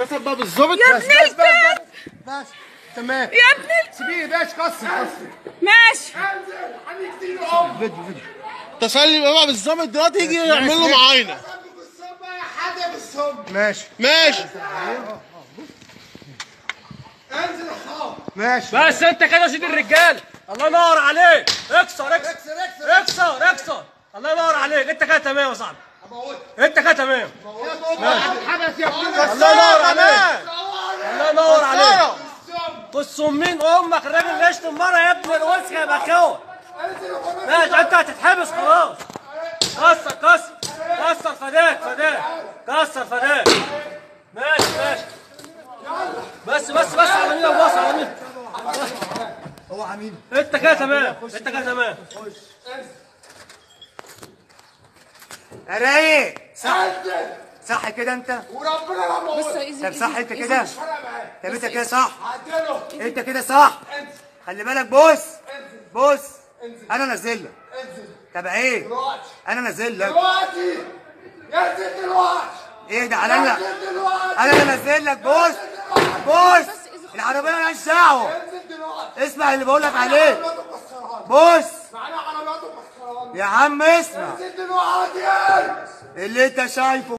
اتصل بقى بالظابط. يا ابن الكلب. بس تمام يا ابن الكلب. سيبيه يا باشا، كسر كسر. ماشي. انزل هنيك ام فيديو فيديو. اتصل لي بقى بالظابط دلوقتي يجي يعمل له معاينة. ماشي ماشي. انزل يا ماشي. بس انت كده يا سيد الرجال، الله ينور عليك. اكسر اكسر اكسر اكسر، الله ينور عليك. انت كده تمام يا صاحبي، انت كده تمام. الله ينور عليك، الله ينور عليك. بص مين امك الراجل اللي يشتم مرة يا ابن الوسخ يا بخوه. ماشي، انت هتتحبس خلاص. كسر كسر كسر، فداك فداك، كسر فداك. ماشي ماشي. بس بس بس، على مين يا باص، على مين؟ هو عمين. انت كده تمام، انت كده تمام. رايق صح صح كده انت؟ وربنا لما بص. طب صح انت كده؟ طب انت كده صح؟ انت كده صح؟ خلي بالك. بص بص، انا نازل لك. طب ايه؟ انا نازل لك دلوقتي. انزل دلوقتي. ايه ده؟ على انا اللي نازل لك. بص بص، العربية مالهاش دعوه. اسمع اللي بقول لك عليه. بص يا عم اسمع انزل دلوقتي اللي انت شايفه.